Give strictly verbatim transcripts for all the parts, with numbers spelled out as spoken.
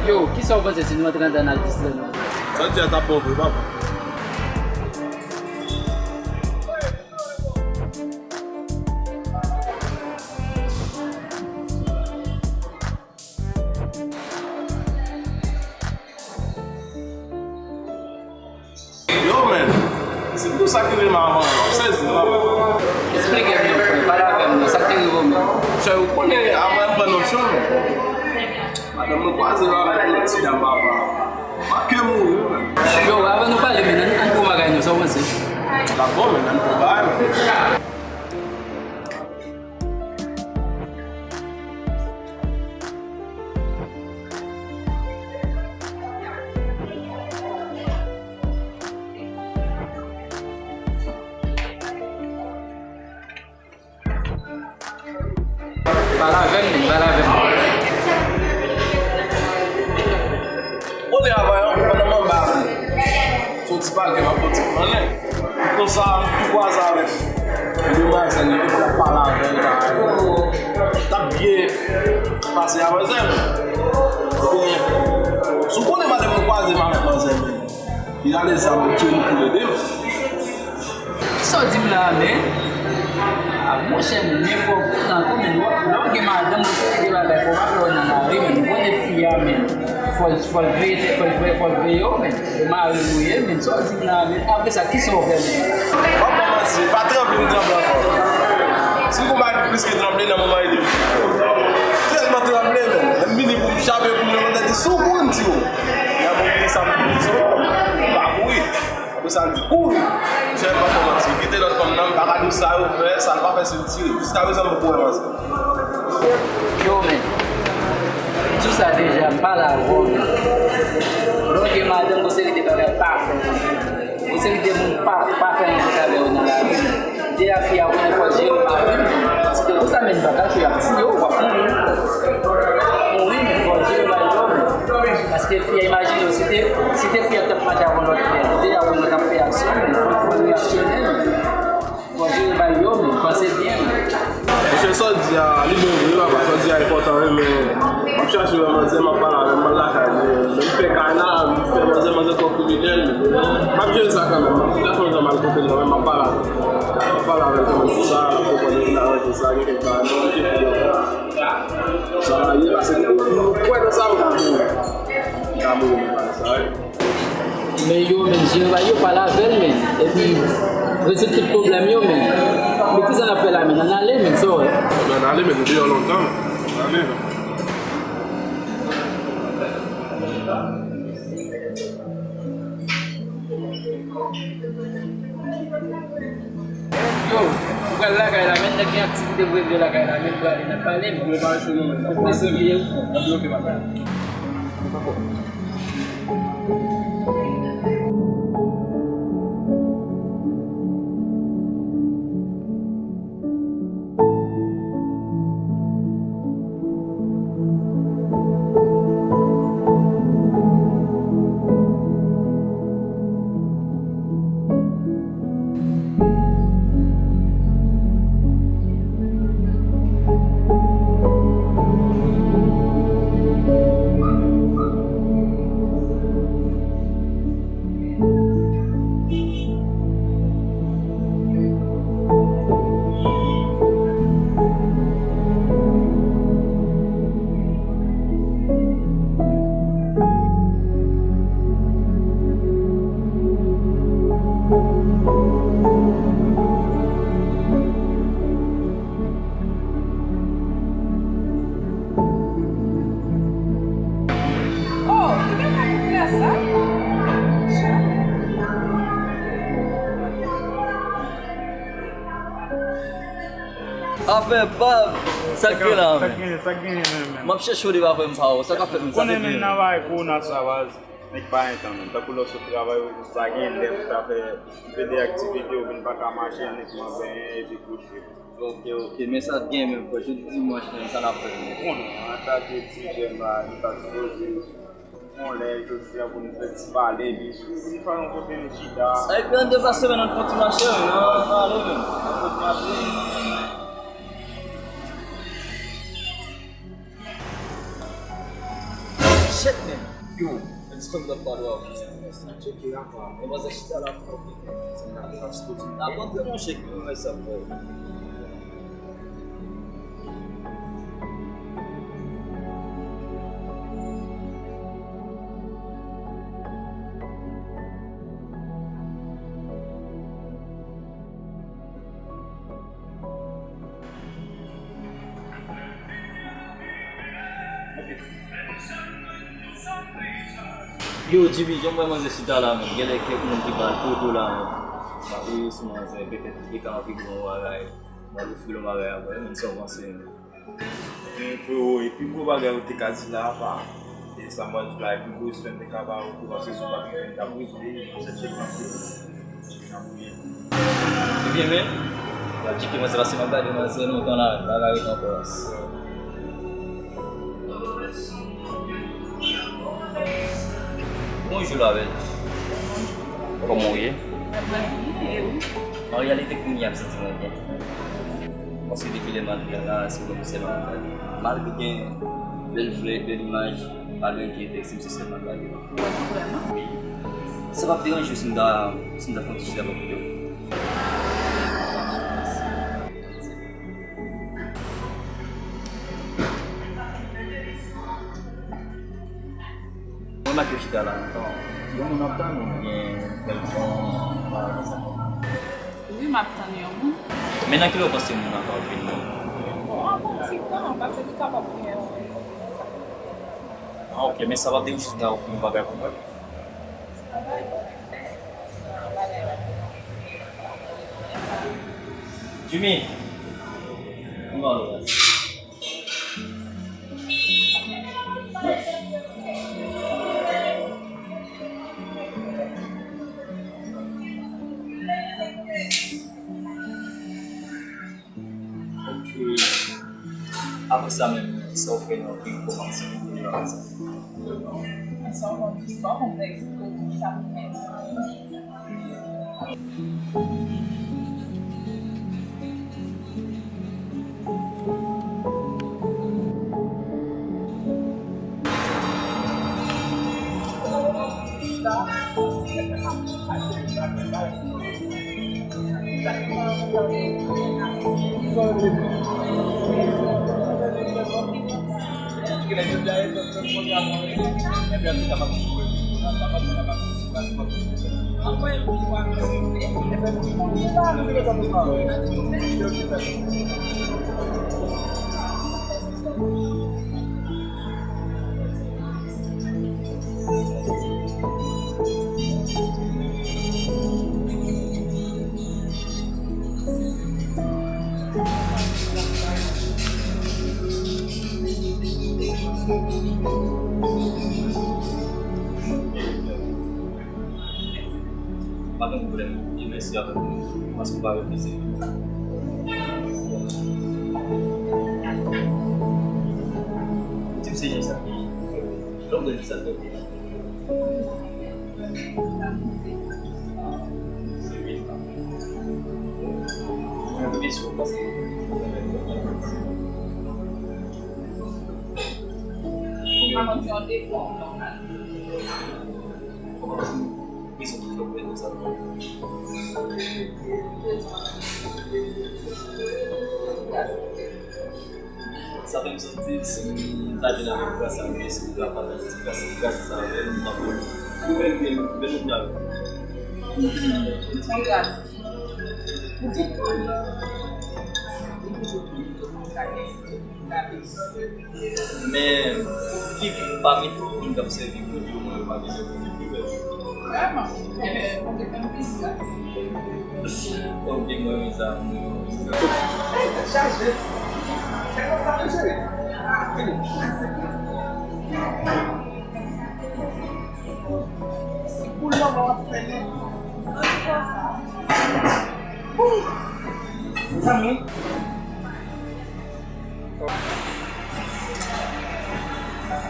Yo, kisa w panse si nou antre anndan n al distrè nou? Sa w di a t ap bon vre, papa. Yo, men, se pou sa k rive m avan an, w ap sezi, papa. Eksplike m non, frè, pale avè m non, sa k te rive w menm? Chè, ou konnen, avan m pran nòt yo, men, madanm mwen kwaze l avèk yon lòt ti dam, papa. M ap ke mouri, wi, men. Yo, avan nou pale, men, ann, ann pran bagay nou, sa w panse? L ap bon, men, ann pran bagay nou. Pale avè m, men, pale avè m. Ole avan yo, pandan m anba a, se yon ti pale ke m ap fè yon ti flannen. Konsa, m tou kwaze avèk yon demwazèl, li te konn ap pale avè l, bagay. T ap byen pase a manzè. Ebyen, si w konnen madanm mwen kwaze m avèk manzè, men, li rale zam li tiye nou toulede. Sa w di m la a, men? A, monchè, men fò w pran tou, men. Lè w gen madanm, ou se ki te bagay, fò w pa fè w nan lari, men. Ou konnen fi a, men. Fò l, fò l veye, fò l veye, fò l veye w, men. Se mari w ye, men. Sa w di m la a, men? Apre sa, kisa w fè, men? W ap ban manti, pa tranble, m tranble ankò. Si m gon bagay ki plis ke tranble nan moman ede m. Tèlman tranble, men. Lè m vini pou m chape pou m, lè m tande sou kou m di w. Lè m vini sa m di w, m pa kouri. Apre sa, l di, kouri! Chè, m pa fè w manti. Kite lòt fanm nan, m pa ka di w sa yo fè, sa l pa fè, se l tire. Jiskaprezan, m poko wè manzè. Yo, men. M di w sa deja, m pale avè w, men. Lè w gen madanm, gon seri de bagay pa fè. Gon seri de moun pa, pa fè rankontre avè yo nan lavi, men. Deja fi a konnen fò l jere mari l, men. Paske konsa, men, bagay yo ap tiye w, w ap mouri. Mouri, men fò l jere mari l, men. Paske fi a, imajine w, si te, si te fi a t ap mache avè yon lòt nèg, li deja konn lòt ap fè aksyon, men fò, fò l reyaksyone, men. Fò jere bagay yo, men panse byen, men. Monchè, sa w di a, li bon vre, papa, sa w di a enpòtan, wi, men m ap chache wè manzè, m ap pale avè l, m al lakay li, men m fè kay la, m fè manzè, manzè twò kriminèl, men m ap jere sa kanmenm, m ap fè manzè m al kote l kanmenm, m ap pale avè l, m ap pale avè l kanmenm sou sa, l ap konprann, l aranje sa, gen kèk bagay, men m te fè sa, m kwè nan sa, m ka mouri, m ka mouri, m pale sa, wi. Men yo, men, jere bagay yo, pale avè l, men. Epi, rezoud tout pwoblèm yo, men. Men kisa n ap fè la, men? Ann ale, men, sa w wè? Ann ale, men, nou deyò lontan, men. Ann ale, men. Yo, ou pral lakay la, men, nèg gen aktivite pou regle lakay la, men, prale, n ap pale, men. Ou pa cho non, men. Ou prese, men, n ap bloke bagay la. Oh, ki bèl kay ou fè sa? Afè bab, sa k gen la, men? Sa k gen, sa k gen menm, menm? M ap chèche w depi apre m pa wè w. Sa k ap fèt, men? Sa te byen. Konnen nan bagay kowona sa, baz. Nèg pa gen tan, menm. Tankou lè w sot travay, ou sa gen lè pou ta fè, ou fè de aktivite, ou vin pa ka mache, annik manzè, epi kouche. Ok, ok, men sa t gen menm, frè, jodi dimanch menm, sa n ap fè menm? Bon, an tanke ti jèn la, nou ta sipoze fon lè jodi a pou nou fè ti pale, epi nou pa yon kote nou chita. Sa epi an deplase menm, nou fon ti mache, wi, nou pale menm, nou fon ti mache. Tchèk men. Yo, yon ti fanm nan pa dwa. Tcheke apa. Manzè chita la pou mwen. Sa ka fè ap soti. Ap antre monchè ki mwen sa fè. Yo, Jimmy, jan m wè manzè chita la, man, genlè kèk moun ki pral poto la, man. M ap rele sou manzè, petèt li te ka anvi bon bagay. M ap ofri l yon bagay apre, men sa w panse, man. Men, frero, e pi gwo bagay ou te ka di la, apa, e sa m pral di la, e pi gwo respè m te ka ba ou tou, paske si w pa t rive, m t ap rive, se tchèk nan kou. Ebyen, men, pral tcheke manzè, paske m ap gade manzè lontan la, m pa ka ret ankò. Bonjou, la bèl. Kòman w ye? Mwen byen, e ou? An reyalite, kounye a, m santi mwen byen. Paske depi lè m antre la, se ou menm sèlman m ap gade. Malgre gen bèl flè, bèl imaj, pa gen enkyete, se misye sèlman m ap gade. Ou wè m vrèman? Wi. Sa p ap deranje w si m ta, si m ta fè yon ti chita bò kote w? Mwen make w chita la lontan. Yon moun ap tann ou oubyen kèlkonk bagay konsa? Wi, m ap tann yon moun. Men nan kilè w panse moun nan pral vin nan? Bon, avan yon ti tan, paske li kapab gen yon. Ah, ok, men sa p ap deranje si m ta ofri yon bagay pou mwen? Jimmy, kòman w ye? Ok. Apre sa menm, kisa w fè nan vi w kòmanse pou w rive a sa? Sa w konn, sa w konn fè eksplike w kisa m fè. Pa gen pwoblèm. E mèsi avèk ou. Paske w pa refize. Ou di m se jan sa ki. Lè w gen sa fè. Se vin. Mwen refize w paske. Ou pa konn se yon defo ou nòmal. Ou pa konn se yon rezon ki fè w fè konsa. Sa fè m santi si m ta vin avèk gras sa, oubyen si m ta pataje ti gras, gras sa avè w, m t ap wè w bèl, bèl, bèl moun avè w. Yon gras. Ou tout moun. Ou tout moun. Men, ki pami tout moun k ap sèvi Bondye, ou wè pa gen lè pou li pi bèl? Vrèman? Ebyen, Bondye fè m plis gras. Ok, mwen renmen sa. Tèt chaje. Tèt chaje. Se pou lòm w ap fè nèt. Mezanmi.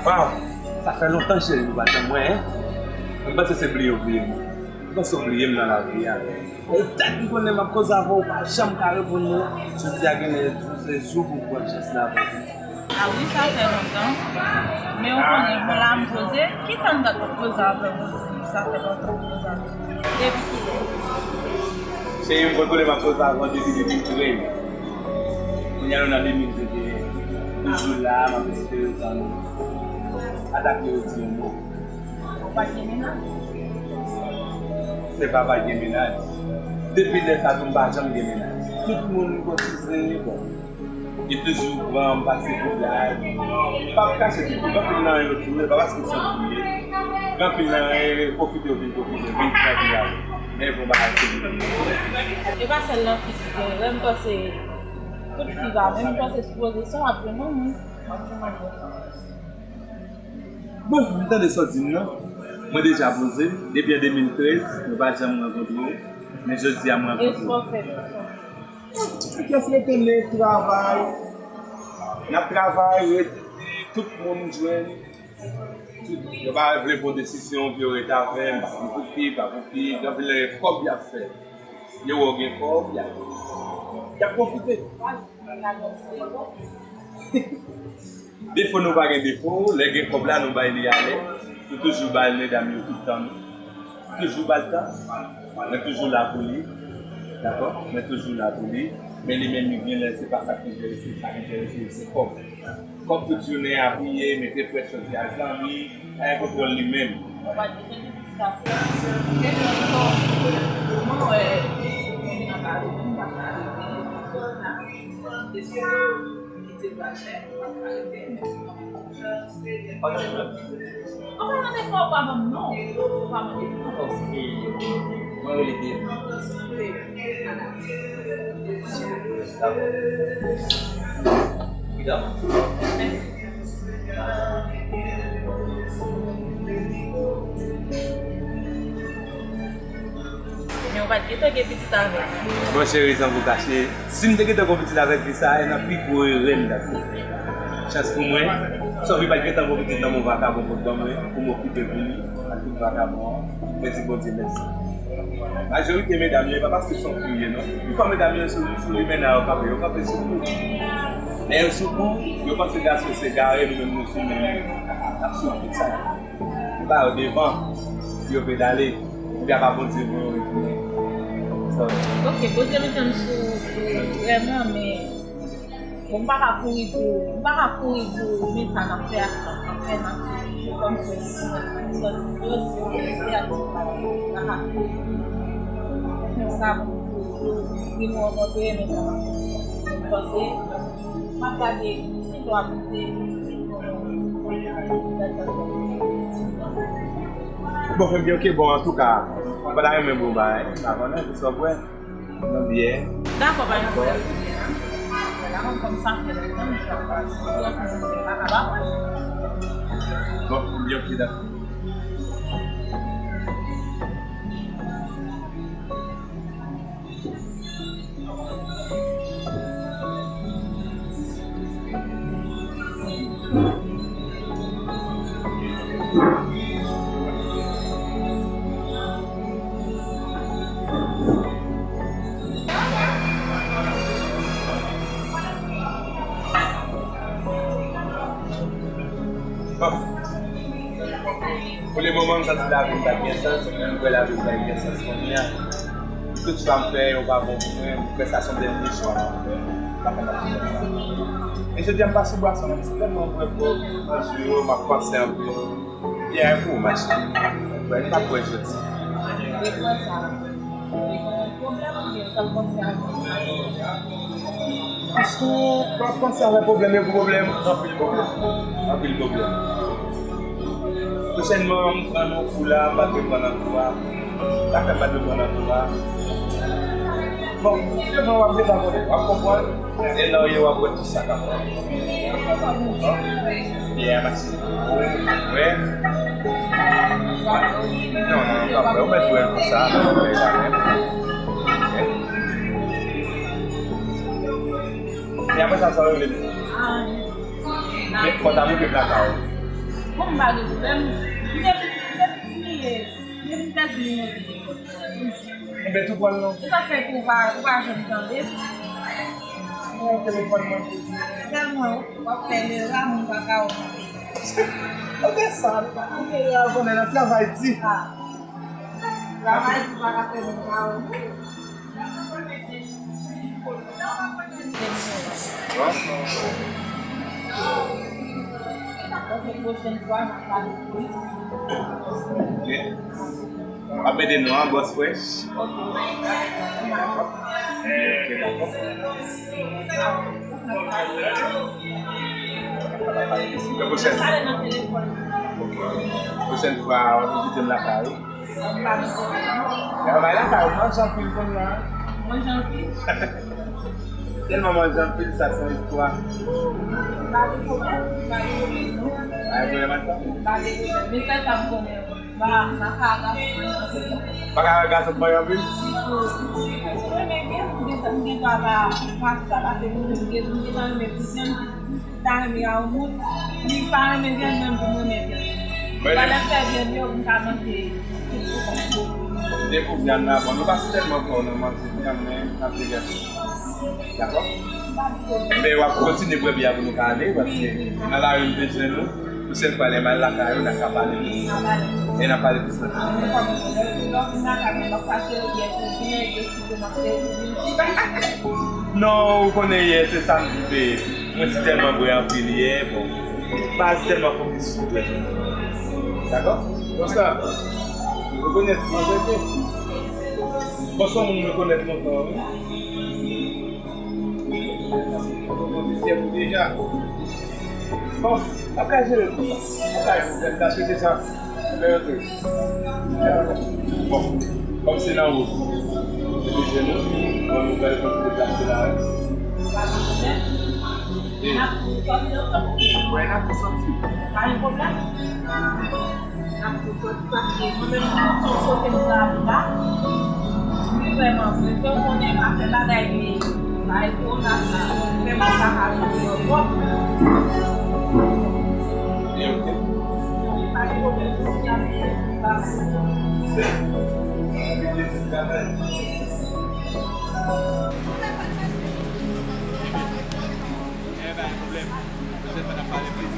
Waw, sa fè lontan cheri nou pa t wè mwen, hein? Mwen panse se bliye w bliye m. Mwen panse w bliye m nan lavi a. E dat m konnen m ap koze avè w, ou pa janm ka reponn mwen. Jodi a genlè se jou pou m pran chans la avè w. Ah wi, sa fè lontan. Men ou konnen, mwen la m poze. Ki tan dat w ap poze avè m? Sa fè lontan m poze avè m. Depi kilè? Cheri, m konn konnen m ap poze avè w depi de mil trèz. Kounye a nou nan de mil venteyen. Toujou la, m ap espere tann ou. Ata ke yo di yon mo. Ou pa t gen mennaj? Se pa pa t gen mennaj. Depi lè sa tou, m pa janm gen mennaj. Tout moun m kotize, bon. Yo toujou pran m pase pou blag. M p ap kache tou, gen anpil nan yo tou, e pa paske se pou ye. Gen anpil nan yo pwofite, yo vin pwofite, vin pran pou blag. Men bon bagay se vre. E pa sèl nan fi ki gen, lè m panse tout fi pa menm, m panse sipoze se w ap jwenn yon moun, w ap jwenn yon moun. Bon, m tande sa w di m nan. Mwen deja poze m. Depi an de mil trèz, nou pa janm rankontre. Men jodi a, m rankontre w. Tout pyès retounen travay. N ap travay, retounen, tout moun jwenn. Tout, yo pa vle pran desizyon pou yo ret avè m, pa pou koupi, pa pou pi. Gen anpil nan yo kòb y ap fè. Yo wè w gen kòb, y ap, y ap pwofite. Defo nou pa gen defo, lè gen kòb la nou bay li alè. Nou toujou bay medam yo tout tan nou. Toujou ba l tan. Mwen toujou la pou li. Dakò? Mwen toujou la pou li. Men li menm li gen lè se pa sa k enterese l, sa k enterese l se kòb. Kòb tout jounen abiye, mete frèt, soti ak zanmi, pa gen kontwòl li menm. Mwen pa t bezwen di sa. Mwen wè, mwen pa ka rete, mwen pa ka rete. An palan de fwa, ou pa ban m non. Ou pa mande m non. Ok. Mwen rele Dave. Dakò. Prudemment. Mèsi. Men ou pa t gentan gen pitit avè l. Bon, cheri, san pou kache, si m te gentan gon pitit avèk fi sa, e nan pi gwo erè m t ap fè. Chans pou mwen, Sophie pa t gentan gon pitit nan men yon vakabon kot ban mwen, pou m okipe pou li, ak tout vakabon an, mwen di Bondye mèsi. Majorite medam yo, e pa paske se yon fi yo ye, non. Pifwa medam yo sou, sou limena yo kanpe, yo kanpe sou kou. Lè yo sou kou, yo panse gason se gare, nou menm nou sou men nou. N ap sou tout sa. Ba yo devan, pou yo pedale, epi apa Bondye voye yo retounen. Sa yo. Ok, poze m tann sou, sou vrèman, men bon, m pa ka kouri di w, m pa ka kouri di w, men sa n ap fè ak sa n ap fè, n ap fè kòmsi se pou mwen, pou m sòti dlo, se yon kreyatif la, m pa ka kouri di w. Konsa, pou, pou, pou, pou nou rankontre, men sa n ap fè. M panse, m ap gade, si dlo ap monte, Bon, ebyen, ok, bon, antouka, mwen pa ta renmen bon bagay, sa konnen, se sa w kwè, nan byè. Dakò, pa gen pwoblèm. Bon, ebyen, ok, dakò. Bon. Pou le moman, m santi lavi m pa t gen sans, men m kwè lavi m pral gen sans kounye a. Tout chwa m fè yo pa bon pou mwen, m kwè sa se yon dènye chwa m ap fè. M pa ka fè sa. E jodi a, m pa sou bwason, men m tèlman bwè pwòp nan jou yo, m ap panse anpil. Yeah, pou mache. Mwen pa kwè jodi. Pwoblèm oubyen w t ap panse avè m? Paske lè w ap panse avè pwoblèm, e pou pwoblèm, anpil pwoblèm. Anpil pwoblèm. Pwochènman, m pran yon kou la, m pa dwe pran nan kou a. Sa fè m pa dwe pran nan kou a. Bon, devan w ap gentan konnen, w ap konprann. E nan yo w ap wè tout sa k ap fèt. Yeah, mèsi. Wi. Non, non, non, pa vre. Ou mèt wè l konsa, non, ou mèt la menm. E apre sa, sa w vle di? Men, fò ta montre plaka w. Bon, m pa gen pwoblèm. M te, m te bliye. M te bliye. Enben, tou pran l non. E sa fè ke ou pa, ou pa janm tande m. Nan telefòn mwen. Tèlman w ap fè lè la, moun pa ka wè w. Ou gen sa, nou pa gen lè a, konnen nan travay di. Ah. Travay di pa ka fè moun pa wè w. Pwosèn fwa, n ap pale plis. Ok. W ap mete non an, Boss Fresh. Ok, dakò. Pwochèn, pwochèn fwa, w ap envite m lakay ou. Travay la, sa manje anpil kounye a. Manje anpil? Tèlman manje anpil, sa se yon istwa. Pa gen pwoblèm, pa gen pwoblèm, non. Pa gen pwoblèm ak sa? Pa gen pwoblèm. Men sèl sa m konnen, m pa, m pa ka gason anpil, non. Pa ka gason manje anpil? Sitou, sitou si m renmen byen, m gen, m gen dwa pa, pa sa pase pou mwen, m gen, m gen dwa renmen byen, m ta renmen a yon moun, li pa renmen vyann, menm pou mwen renmen vyann. Mwen, pandan m fè vyann yo, m ka manje tout. M dekouvri vyann nan, bon, nou pa tèlman fò nan manje vyann, men n ap degaje. Dakò? Enben, w ap kontinye bwè byè pou nou ka ale, paske nan lari m te jwenn ou. Pwochèn fwa, lè m al lakay ou, n a ka pale plis. N a pale plis. E n ap pale plis nan telefòn. Non, ou konnen yè, se sa m di, mwen te tèlman bwè anpil yè, bon, m pa tèlman fokis sou bwè. Dakò? Konsa, rekonèt mwen, ok? Bon, se yon moun m rekonèt lontan, wi. Bon, m ap ka jere l konsa. M ap ka jere l, m ta swete sa. Mwen rantre. Bon, kòm se nan wout, se bezwen nou. Bon, nou pral kontinye deplase la, wi. E, n ap tou sòti ansanm. Wè, n ap tou sòti. Pa gen pwoblèm. N ap tou sòti paske mwen menm, m kontan kote m pral la. M vrèman vre, se w konnen afè bagay li, bagay korona sa, fè mwen pa ka sòti ankò. E ok. Pa gen pwoblèm, si y ap fè, pa. Se, se travay. E pa gen pwoblèm. Pwochèn fwa n ap pale plis.